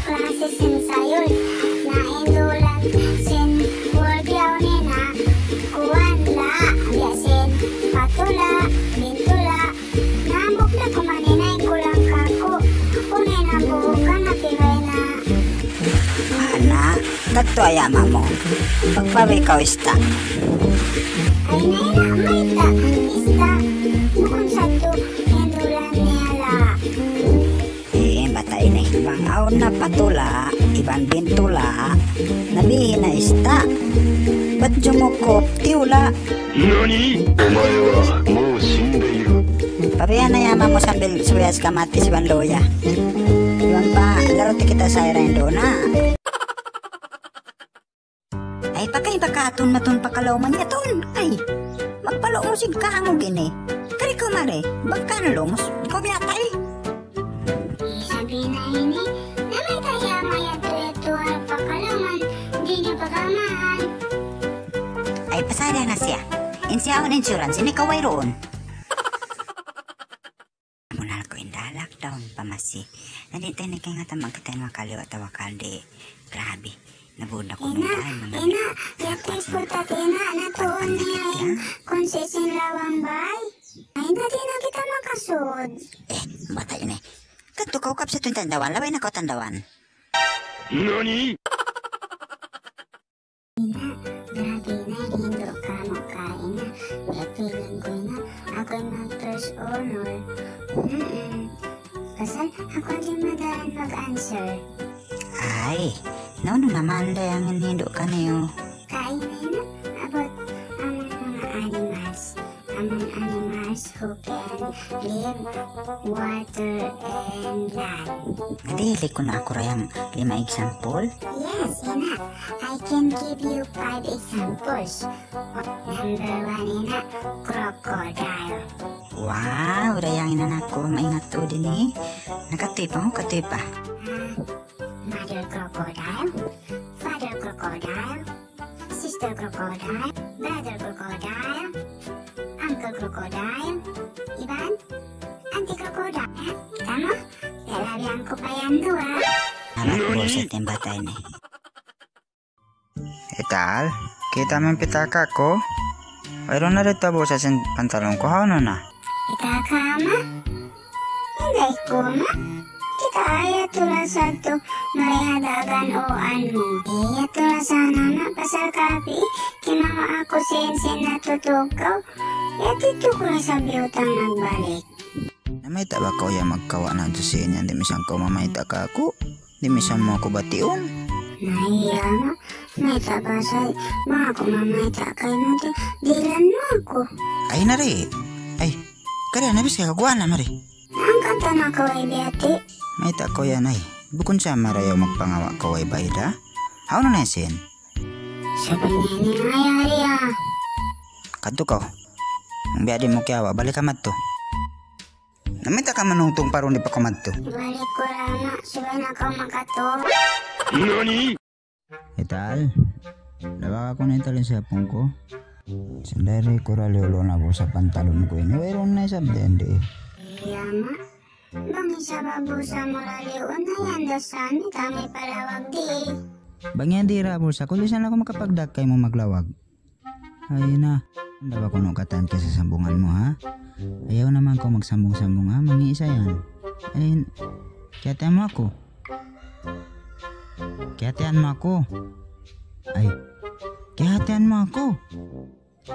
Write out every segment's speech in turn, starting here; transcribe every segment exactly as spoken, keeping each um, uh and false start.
Klasi sin sayul na hindulan sin word yaun ini na kuwan la, biya' sin patula', bintula'. Nambuk na kuman ini na in kulang kaku'. Unu in hambuuk na kibay na. Ana', kadtu ay ama' mu. Pagpabi kaw ista'. Ay na ina, mayta', ista'. Bukun sadtu hindulan niya la. Eh, bata' ini. Bang awn na patula', iban bintula', nabihi na ista'. Bat jumukup, tiula'. Nani? Omae wa mou shindeiru. Pabiya' na in ama' mu sambil subay sa kamati si Bandoya. Iban pa, laru ti kita sa ira Indo na. Ay, pakay baka atun matun pakalawman niya tun. Ay, magpalo mu sin kangug ini. Kari kaw mari, bang ka na lumus. Ikaw biya' tay. Sabi na ini, namayta' ya maya tuya-tuya pakalawman, di' niya pagamahan. Ay, pasada na siya. In siya awn insurance, ini ka wayruun. Amu na ku in dalak daun pa masi. Na di' ta ini kaingatan magkita in wakal, iwa ta wakal di'. Grabe. Nabuda ku ina, mindahan, mga ina, yati putat ina, natuun niya in kunsi sin lawang bay. Ay, na di' na kita makasud. Eh, bata' ini. Kadtu kaw kap sa tuwing tandawan, labay na kaw tandawan. Nani? Ina, grabe na, hindu' kamu ka, ina. Kaya feeling ku, ina, aku in mag-first honor. Mm-mm. Pasal aku in madalan mag-answer. Ay, naunu naman da yan in hindu' kaniyu? Kain na, ina, about amun mga animals. Amun animals who can live water and land. Nadihili kunu' aku ra yang lima example? Yes, ina. I can give you five examples. Number one, ina, crocodile. Wow, da yang in anak ku, maingat tuud ini. Na, katu' pa, unu katu' pa? Ah, mother crocodile, father crocodile, sister crocodile, brother crocodile, uncle crocodile, iban auntie crocodile. Kamu, labi aku pa yan duwa. Anak buah sa timbata ini. Ital, kita' mu in pitaka' ku? Wayruun na didtu ha bulsa sin pantalun ku, hawnu na? Pitaka' ma? Inday ku ma. Kita' yadtu ra sadtu mari ha dagan uwan mu. Yadtu ra sana ma, pasal kapi, kimawa' aku sin, sin natutukaw. Yadtu ku ra sa biyutang nagbalik. Na mayta' ba kaw yan magkawa' na sin yan, di' misan kaw mamayta' kaku'? Di' misan mu aku batiun. Nahiya ma, mayta' ba sa, bang aku mamayta' kaymu di', dihilan mu aku. Ay na ri. Ay, kari na bis kay kaguwa' na mari. Angkat na kaw ay biyati. Mayta' kaw yan ay. Bukun sa marayaw magpangawa' kaw ay bayda. Hawnu na yan sin? Sabi niya ni Ayari ah. Kadtu kaw. Bang biya' di' mu kiyawa', balik kaw madtu. Na mayta' kaw manungtung pa duun di' pa kaw madtu? Balik ku ra ma, subay na kaw makatu. Nani? Ital, lawag aku na ital in cellphone ku. Sandari ku ra liyu-liyu na bulsa pantalun ku ini. Wayruun na isab diyan di. Iya ma. Bang isab ha bulsa mu ra liyu na yan da sa amin kami palawag di. Bang yan di' ra ha bulsa ku, di' sa na aku makapagdakay mu maglawag. Ay na. Handa ba kunu' katan kiyasasambungan mu, ha? Ayaw naman kaw magsambung-sambung, ha? Mangi' sa yan. Ay, kiyahatihan mu aku. Kiyahatihan mu aku. Ay, kiyahatihan mu aku.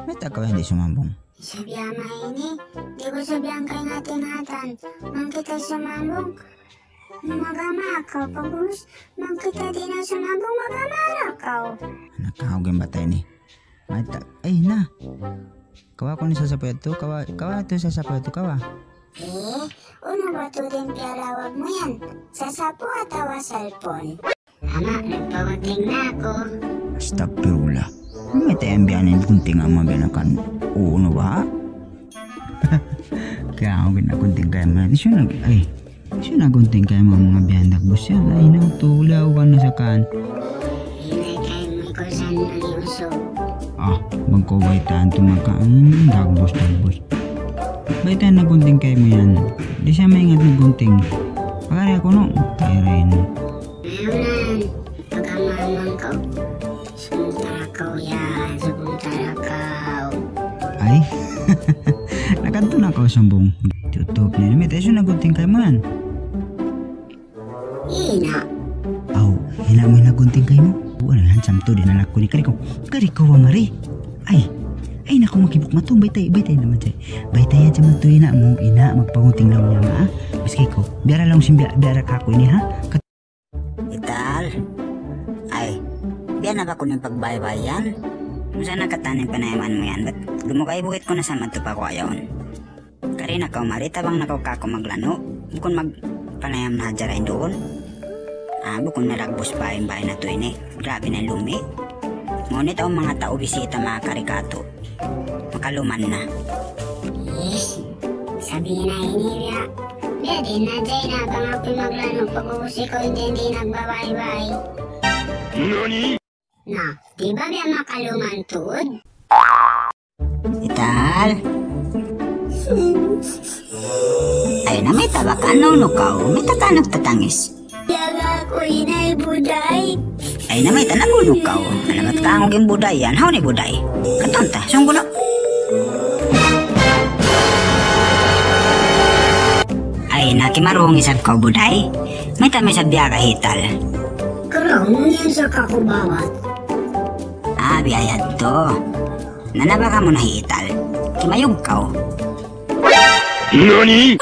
Mayta' kaw yan di' sumambung? Sabi ama ini, di' ku sabi yan kaingatan-ingatan. Bang kita sumambung, mag-ama kaw. Pag'ubus, bang kita di' na sumambung, mag-ama ra kaw. Anak kaw, gin bata' ini. Mayta', ay na. Kawa' kunu' sasapu yadtu, kawa', kawa' yadtu sasapu yadtu, kawa'. Eh, unu ba tuud in piyalawag mu yan? Sasapu atawa cellphone? Ama', nagpagunting na aku. Astagfirullah. Mayta' yan biya' ini gunting ama' biya' na kan. Unu ba? Kaya aku ginagunting kaymu. Di' siya nag-, ay. Siya nagunting kaymu manga biya' yan dagbus yan. Ay, na, tuuli aku kan na sa kan. Hinay kaymu ikaw sa nang usog. Ah, bang kaw baytaan tu maka, hmm, dagbus, dagbus. Baytaan nagunting kaymu yan. Di' siya maingat nagunting. Pagari aku, no? Kaya rin. Ayaw Sambung. Tutup niya. Mita isu na gunting kaymu yan. Ina'. Aw, ina' mu na gunting kaymu. Buwan na handsome tuud in anak ku ini. Kari kaw, kari kaw mari. Ay, ay, naku, makibuk matu, baytai, baytai na matu. Baytai hadja matu ina' mu, ina', magpagunting laung niya ma, ha. Maski kaw, biya' ra laung sin biya', biya' ra kaku' ini, ha. Ital. Ay, biya' na ba kunu' in pagbaybay yan? Kunu' sa na katan in panayaman mu yan, bat lumugay bukit ku na sa matu pa ku ayaun. Kari na kaw mari, tabang na kaw kaku' maglanu', bukun magpanayam na hadja ra duun. Ah, bukun na dagbus pa in bāy natu' ini, grabi na in lumi'. Mawn in manga tau bisita makari katu'. Makaluman na. Ish, sabi na ini biya'. Biya' diin na hadja ina' bang aku maglanu' pag-ubus ikaw in di' nagbabaybay. Nani? Na, di' ba biya' makaluman tuud? Ital. Ay, na mayta' ba kaw, nunu kaw? Mayta' kaw nagtatangis? Yaga aku inay buday. Ay, na mayta' nagunu kaw? Alamat ka ang uging buday yan. Hawnu in buday? Katunta, sunggulo. Ay, na kimarungi sab kaw buday. Mayta' may sab biya' ka hital. Karungi yan sa kakubawat. Ah, biya' yadtu. Nanaba kamu na hital. Kimayug kaw. Nani?